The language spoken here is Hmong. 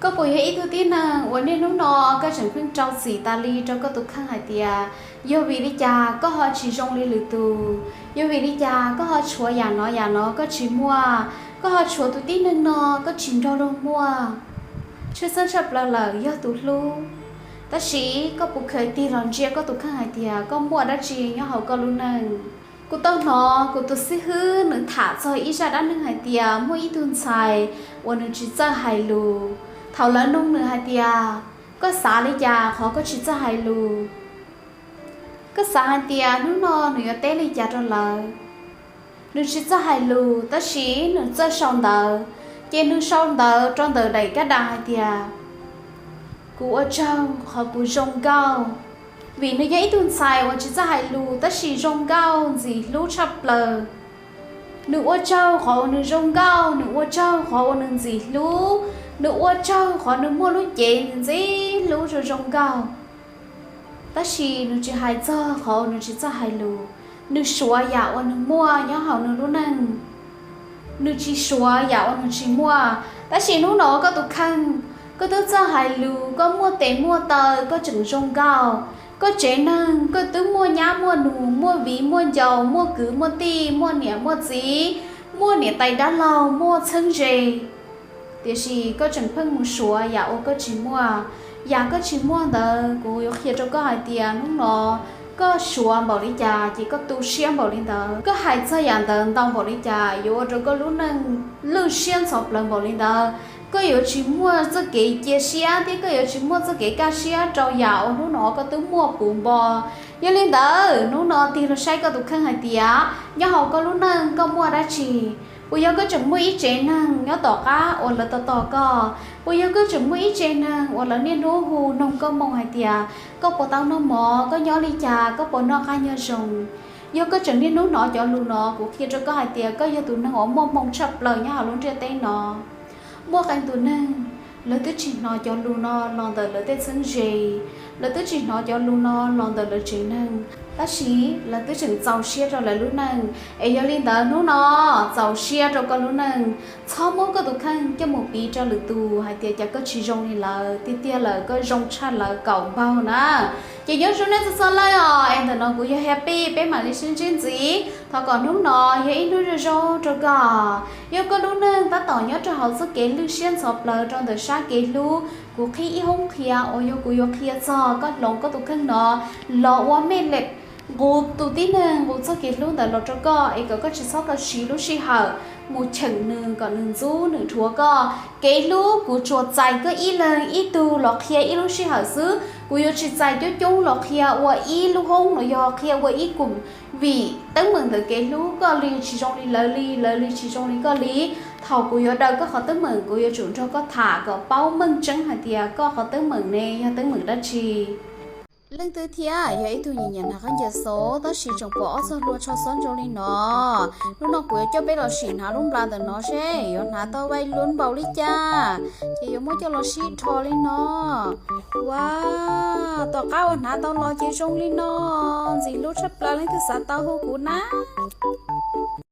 Koj puas yog ib tug tib neeg uas niaj hnub no koj tseem pheej rau txim tas li rau koj tus kheej hais tias, yog vim li cas koj ho tsis zoo li lwm tus? Yog vim li cas koj ho tshuav yam no yam no koj tsis muaj? Koj ho tshuav tus tib neeg no koj tsis nrog luag muaj? Tshwj xeeb tshaj plaws lawm yog tus hlub. Tab sis koj puas khaws tig los ntsia koj tus kheej hais tias koj muaj dab tsi nyob hauv koj lub neej? Kuv tau hnov kuv tus xib hwb nws tham txog ib zaj dab neeg hais tias muaj ib tug ntxhais uas nws tsis txawj hais lus. Thaum lawv nug nws hais tias, koj xav li cas qhov koj tsis txawj hais lus? Koj xav hais tias hnub no nws yuav teb li cas rau lawv? Nws tsis txawj hais lus tab sis nws txawj sau ntawv, ces nws sau ntawv rau ntawm daim kab das hais tias, kuv ua tsaug qhov kuv zoo nkauj. Vim nws yog ib tug ntxhais uas tsis txawj hais lus tab sis zoo nkauj ntxim hlub tshaj plaws. Nws ua tsaug qhov uas nws zoo nkauj, nws ua tsaug qhov uas nws ntxim hlub, nws ua tsaug qhov nws muaj lub cev ntxim hlub zoo zoo nkauj. Tab sis nws tsis hais txog qhov uas nws tsis txawj hais lus, nws suav yam uas nws muaj nyob hauv nws lub neej. Nws tsis suav yam uas nws tsis muaj. Tab sis hnub no koj tus kheej, koj twb txawj hais lus, koj muaj tes muaj taw, koj tseem zoo nkauj. Koj tsev neeg koj twb muaj nyab muaj nus, muaj viv muaj ncaus, muaj kwv muaj tij, muaj niam muaj txiv, muaj niam tais dab laug, muaj txheeb ze. Tiam sis koj tseem pheej mus suav yam uas koj tsis muaj. Yam koj tsis muaj ntawd kuv yuav qhia rau koj hais tias hnub no koj suav npaum li cas ces koj tu siab npaum li ntawd, koj hais txog yam ntawd ntau npaum li cas yuav ua rau koj lub neej lwj siab ntxhov plawv npaum li ntawd. Koj yuav tsis muaj txoj kev cia siab thiab koj yuav tsis muaj txoj kev kaj siab rau yam uas hnub no koj twb muaj puv npo. Yog li ntawd hnub no tig los saib koj tus kheej hais tias nyob hauv koj lub neej koj muaj dab tsi? Puas yog koj tseem muaj ib tsev neeg nyob tom qab uas lawv tos tos koj? Puas yog koj tseem muaj ib tsev neeg uas lawv niaj hnub hu noog koj moo hais tias koj puas tau noj mov, koj nyob li cas, koj puas noj qab nyob zoo? Yog koj tseem niaj hnub hnov cov lus no, kuv qhia rau koj hais tias koj yog tus neeg uas muaj hmoo tshaj plaws nyob hauv lub ntiaj teb no. Muaj qee tus neeg, lawv twb tsis hnov cov lus no los ntawm lawv tej txheeb ze, lawv twb tsis hnov cov lus no los ntawm lawv tsev neeg, tab sis lawv twb tseem txaus siab rau lawv lub neej. Es yog li ntawd hnub no, txaus siab rau koj lub neej, txhob muab koj tus kheej coj mus piv rau lwm tus hais tias cas koj tsis zoo li lawv, tiag tiag lawm koj zoo tshaj lawv kaum npaug na. Ces nyob zoo nej txhua txhua leej os, es ntawm no kuv yog Happy, peb mam li sib ntsib ntxiv. Thov kom hnub no yog ib hnub zoo zoo rau koj. Yog koj lub neej tab tom nyob rau hauv txoj kev lwj siab ntxhov plawv rau ntawm sab kev hlub, kuv qhib ib hoob qhia uas yog kuv yuav qhia txog koj hloov koj tus kheej no los ua mej lem, nqus tus tib neeg nqus txoj kev hlub ntawd los rau koj es kom koj tsis txhob tau siv lub sij hawm mus cheem nws kom nws ntxub nws dhuav koj. Kev hlub kuv tsuas txais koj ib leeg ib tug los qhia ib lub sij hawm xwb, kuv yuav tsis txais coob coob los qhia ua ib lub hoob los yog qhia ua ib kum, vim teeb meem ntawm kev hlub koj li tsis zoo li lawv li, lawv li tsis zoo li koj li. Thaum kuv yuav daws koj qhov teeb meem, kuv yuav tsum nrog koj tham kom paub meej tseeb hais tias koj qhov teeb meem ne yog teeb meem dab tsi. Leej twg thiab yog ib tug nyiam nyiam hnav khaub ncaws xauv tab sis tseem pom ob txog hlua tsho xob ntsoog li no, hnub no kuv yuav coj peb los sim hnav lub nplas ntawm no seb yuav hnav tau vai luv npaum li cas, ces yuav muab coj los sib dhos li no. Ua, tom qab uas hnav tau los ces zoo li no, ntxim hlub tshaj plaws, leej twg xav tau hu kuv na.